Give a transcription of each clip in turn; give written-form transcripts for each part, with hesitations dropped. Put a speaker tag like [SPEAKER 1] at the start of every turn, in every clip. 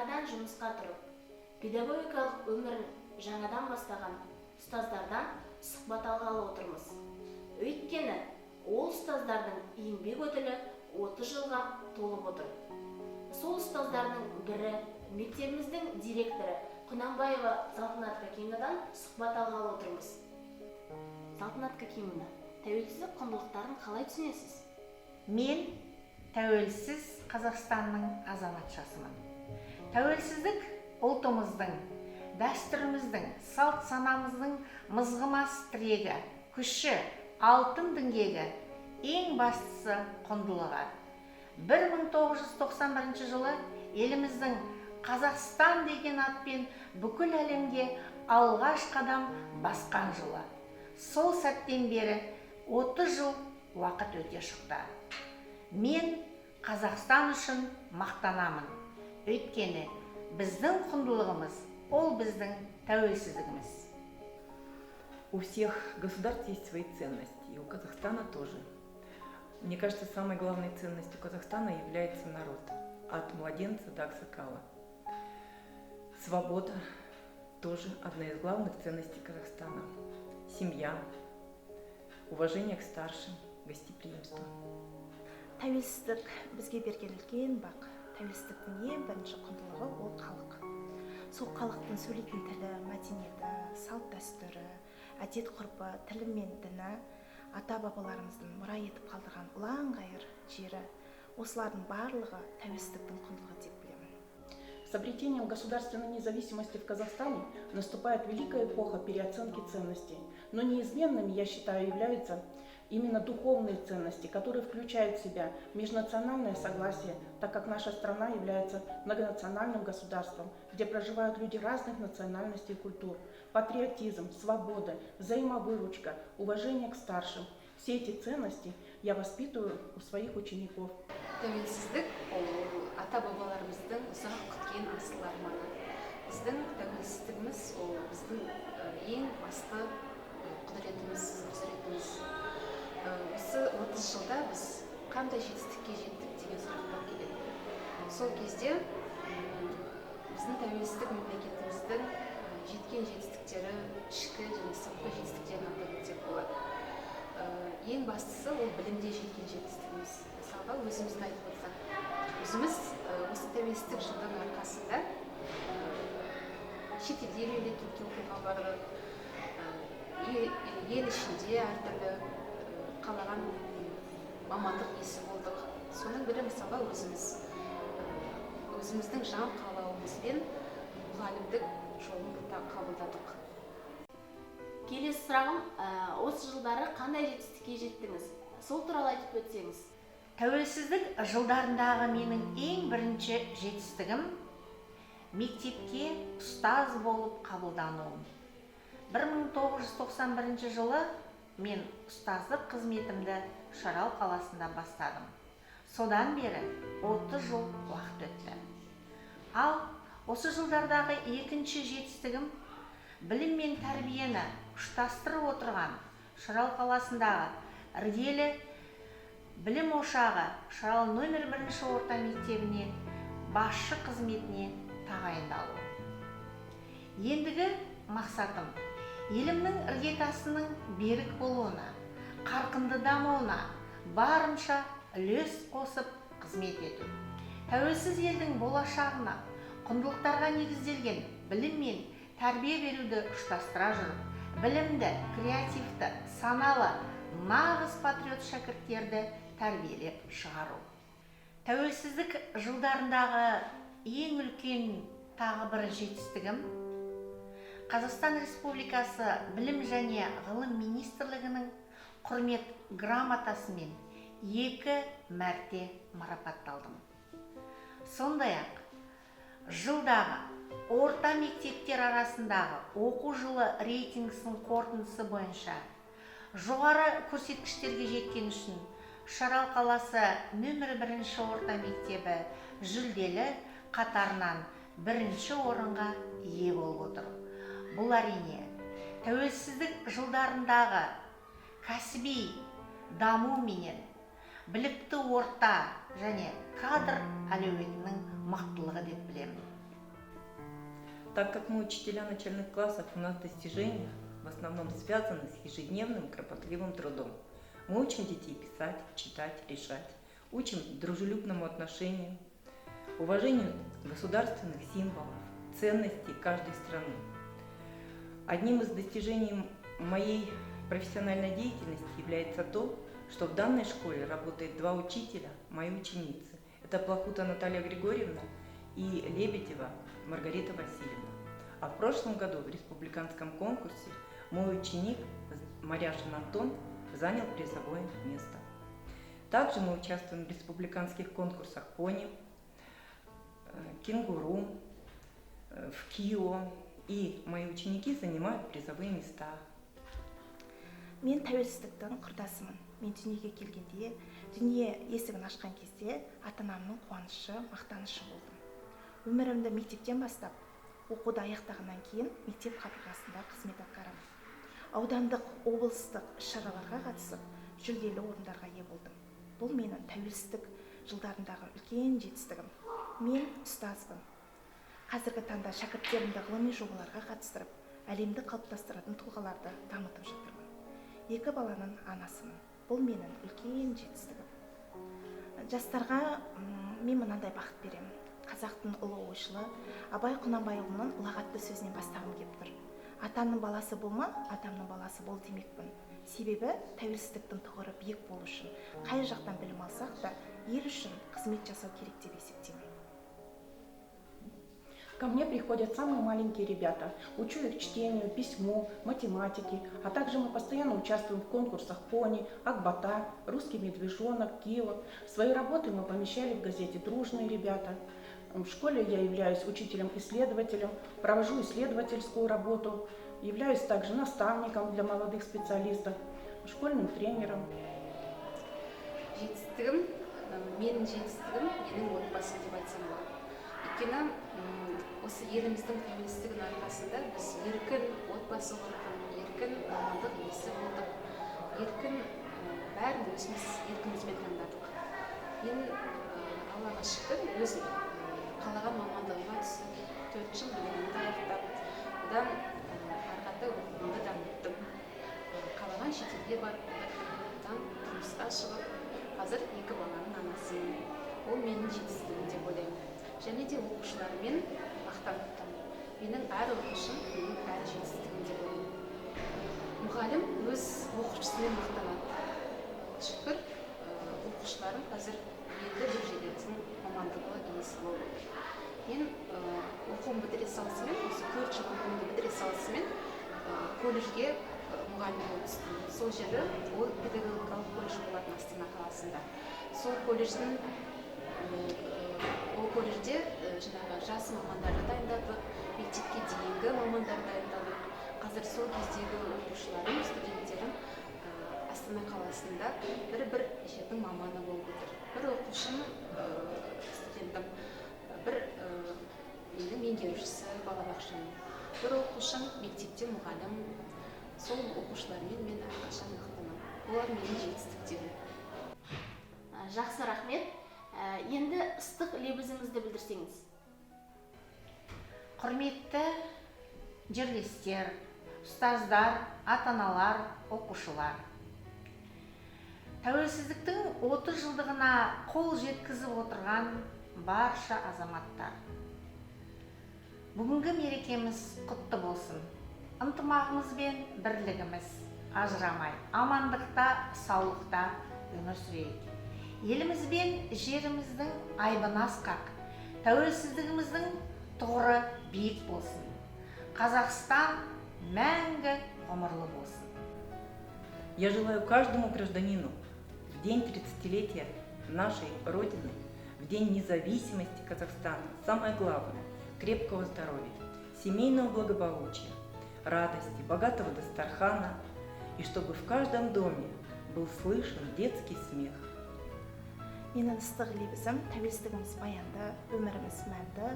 [SPEAKER 1] Жаңадан жұмысқа тұрып, педагогикалық өмірін жаңадан бастаған ұстаздардан сұхбат алғалы отырмыз. Өйткені ол ұстаздардың еңбек өтілі 30 жылға толып отыр. Сол ұстаздардың бірі, мектебіміздің директоры Құнанбаева Салтанат Какимовнадан сұхбат алғалы отырмыз. Салтанат Какимовна, тәуелсіздік құндылықтарын қалай түсінесіз?
[SPEAKER 2] Мен тәуелсіз Қазақстанның азаматшасымын. Тәуелсіздік – ұлтымыздың, дәстүріміздің, салт санамыздың мызғымас тірегі, күші, алтын діңгегі, ең бастысы құндылығы. 1991 жылы еліміздің Қазақстан деген атпен бүкіл әлемге алғаш қадам басқан жылы. Сол сәттен бері 30 жыл уақыт өте шықты. Мен Қазақстан үшін мақтанамын, өйткені біздің құндылығымыз – ол біздің тәуелсіздігіміз.
[SPEAKER 3] У всех государств есть свои ценности, и у Казахстана тоже. Мне кажется, самой главной ценностью Казахстана является народ, от младенца до аксакала. Свобода тоже одна из главных ценностей Казахстана. Семья, уважение к старшим, гостеприимство.
[SPEAKER 4] Тәуелсіздік бізге берген үлкен бақ. Тәуелсіздіктің ең бірінші құндылығы – ол халық. Сол халықтың сөйлейтін тілі, мәдениеті, салт дәстүрі, әдет ғұрпы, тілі мен діні, ата бабаларымыздың мұра етіп қалдырған ұлан ғайыр жері – осылардың барлығы тәуелсіздіктің құндылығы деп білемін.
[SPEAKER 5] С обретением государственной независимости в Казахстане наступает великая эпоха переоценки ценностей. Но неизменными, я считаю, являются именно духовные ценности, которые включают в себя межнациональное согласие, так как наша страна является многонациональным государством, где проживают люди разных национальностей и культур, патриотизм, свобода, взаимовыручка, уважение к старшим. Все эти ценности я воспитываю у своих учеников.
[SPEAKER 6] Тәуелсіздік – ол ата бабаларымыздың ұзақ күткен асыл арманы. Біздің тәуелсіздігіміз – ол біздің ең басты құдіретіміз, құзыретіміз. Осы 30 жылда біз қандай жетістікке жеттік деген сұрақтар келеді. Сол кезде біздің тәуелсіздік мемлекетіміздің жеткен жетістіктері, ішкі және сыртқы жетістіктерін атап өтсек болады. Ең бастысы – ол білімде жеткен жетістігіміз. Мысалға, өзімізді айтып отырсақ, өзіміз осы тәуелсіздік жылдың арқасында шетелде мемлекетке оқуға бардық, ел ішінде әртүрлі қалаған мамандық иесі болдық. Соның бірі, мысалға, өзіміз өзіміздің жан қалауымызбен мұғалімдік жолын қабылдадық.
[SPEAKER 1] Келесі сұрағым: осы жылдары қандай жетістікке жеттіңіз? Сол туралы айтып өтсеңіз.
[SPEAKER 2] Тәуелсіздік жылдарындағы менің ең бірінші жетістігім – мектепке ұстаз болып қабылдануым. 1991 жылы мен ұстаздық қызметімді Үшарал қаласында бастадым. Содан бері 30 жыл уақыт өтті. Ал осы жылдардағы екінші жетістігім – білім мен тәрбиені ұштастырып отырған Үшарал қаласындағы іргелі білім ошағы Үшарал нөмір бірінші орта мектебіне басшы қызметіне тағайындалу. Ендігі мақсатым – елімнің іргетасының берік болуына, қарқынды дамуына барынша үлес қосып қызмет ету, тәуелсіз елдің болашағына құндылықтарға негізделген білім мен тәрбие беруді ұштастыра жүріп, білімді, креативті, саналы, нағыз патриот шәкірттерді тәрбиелеп шығару. Тәуелсіздік жылдарындағы ең үлкен тағы бір жетістігім – Қазақстан Республикасы Білім және ғылым министрлігінің Құрмет грамотасымен екі мәрте марапатталдым. Сондай ақ жылдағы орта мектептер арасындағы оқу жылы рейтингісінің қорытындысы бойынша жоғары көрсеткіштерге жеткен үшін Үшарал қаласы нөмірі бірінші орта мектебі жүлделі қатарынан бірінші орынға ие болып отыр. Бұл, әрине, тәуелсіздік жылдарындағы кәсіби даму менен білікті орта және кадр әлеуетінің мықтылығы деп білемін.
[SPEAKER 3] Так как мы учителя начальных классов, у нас достижения в основном связаны с ежедневным кропотливым трудом. Мы учим детей писать, читать, решать, учим дружелюбному отношению, уважению государственных символов, ценностей каждой страны. Одним из достижений моей профессиональной деятельности является то, что в данной школе работает два учителя, мои ученицы. Это Плохута Наталья Григорьевна и Лебедева Маргарита Васильевна. А в прошлом году в республиканском конкурсе мой ученик Маряшин Антон занял призовое место. Также мы участвуем в республиканских конкурсах «Пони», «Кенгуру», в КИО. И мои ученики занимают призовые места.
[SPEAKER 4] Мен тәуелсіздіктің құрдасымын. Мен дүниеге келгенде, дүние есігін ашқан кезде ата анамның қуанышы, мақтанышы болдым. Өмірімді мектептен бастап, оқуды аяқтағаннан кейін мектеп қабырғасында қызмет атқарамын. Аудандық, облыстық іс шараларға қатысып, жүлделі орындарға ие болдым. Бұл менің тәуелсіздік жылдарындағы үлкен жетістігім. Мен ұстазбын. Қазіргі таңда шәкірттерімді ғылыми жобаларға қатыстырып, әлемді қалыптастыратын тұлғаларды дамытып жатырмын. Екі баланың анасымын. Бұл менің үлкен жетістігім. Жастарға мен мынандай бағыт беремін. Қазақтың ұлы ойшылы Абай Құнанбайұлының ұлағатты сөзінен бастағым келіп тұр. Атаның баласы болма, адамның баласы бол демекпін. Себебі тәуелсіздіктің тұғыры биік болу үшін қай жақтан білім алсақ та, ел үшін қызмет жасау керек деп есептеймін.
[SPEAKER 5] Ко мне приходят самые маленькие ребята. Учу их чтению, письму, математике, а также мы постоянно участвуем в конкурсах «Пони», «Акбата», «Русский медвежонок», «Кио». Свои работы мы помещали в газете «Дружные ребята». В школе я являюсь учителем-исследователем, провожу исследовательскую работу, являюсь также наставником для молодых специалистов, школьным тренером.
[SPEAKER 6] Жетістігім, менің жетістігім менің отбасым деп айтсам болады. Өйткені осы еліміздің тәуелсіздігінің арқасында біз еркін отбасы құрдық, еркін мамандық иесі болдық, еркін бәрін өзіміз еркімізбен таңдадық. Мен, Аллаға шүкір, өз қалаған мамандығыма түсіп, 4 жыл білімімді аяқтап, одан ары қарата оқуымды дамыттым. Қалаған шетелге барып қыдырдым, одан тұрмысқа шығып, қазір екі баланың анасымын. Ол менің жетістігім деп ойлаймын. Және де оқушыларыммен мақтан тұтамын. Менің әр оқушым менің әр жетістігім деп ойлаймын. Мұғалім өз оқушысымен мақтанады. Шүкір, оқушыларым қазір белді бір жерлердің мамандығы иесі болып отыр. Мен оқуым бітіре салысымен, осы 4 жыл оқуымды бітіре салысымен, колледжге мұғалім болып түстім. Сол жері ол педагогикалық колледж болатын Астана қаласында. Сол колледждің ол колледжде жаңағы жас мамандарды дайындадық, мектепке дейінгі мамандарды дайындадық. Қазір сол кездегі оқушыларым, студенттерім Астана қаласында бір бір жердің маманы болып отыр. Бір оқушым, студентім, бір менің меңгерушісі балабақшаның, бір оқушым мектепте мұғалім. Сол оқушылармен мен әрқашан мақтанамын. Олар менің жетістіктерім.
[SPEAKER 1] Жақсы, рахмет. Енді ыстық лебізіңізді білдірсеңіз.
[SPEAKER 2] Құрметті жерлестер, ұстаздар, ата аналар, оқушылар, тәуелсіздіктің 30 жылдығына қол жеткізіп отырған барша азаматтар, бүгінгі мерекеміз құтты болсын! Ынтымағымыз бен бірлігіміз ажырамай, амандықта, саулықта өмір сүрейік. Еліміз бен жеріміздің айбыны асқақ, тәуелсіздігіміздің тұғыры биік болсын! Қазақстан мәңгі ғұмырлы болсын!
[SPEAKER 3] Я желаю каждому гражданину в день 30-летия нашей Родины, в день независимости Казахстана, самое главное – крепкого здоровья, семейного благополучия, радости, богатого дастархана, и чтобы в каждом доме был слышен детский смех.
[SPEAKER 4] Менің ыстық лебізім: тәуелсіздігіміз баянды, өміріміз мәнді,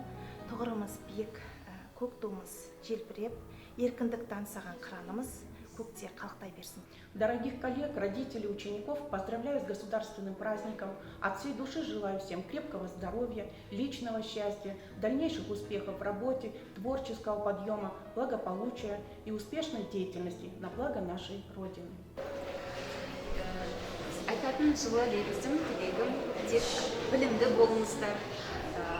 [SPEAKER 4] тұғырымыз биік, көк туымыз желбіреп, еркіндікті аңсаған қыранымыз Көкте қалықтай берсін.
[SPEAKER 5] Дорогих коллег, родителей, учеников поздравляю с государственным праздником. От всей души желаю всем крепкого здоровья, личного счастья, дальнейших успехов в работе, творческого подъема, благополучия и успешной деятельности на благо нашей Родины.
[SPEAKER 6] Айтатын жылы лебізім, тілегім: тек білімді болыңыздар,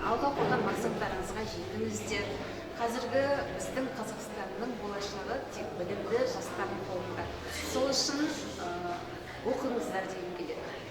[SPEAKER 6] алға қойған мақсаттарыңызға жетіңіздер. Қазіргі біздің Қазақстанның болашағы тек білімді жастардың қолында. Сол үшін оқыңыздар дегім келеді.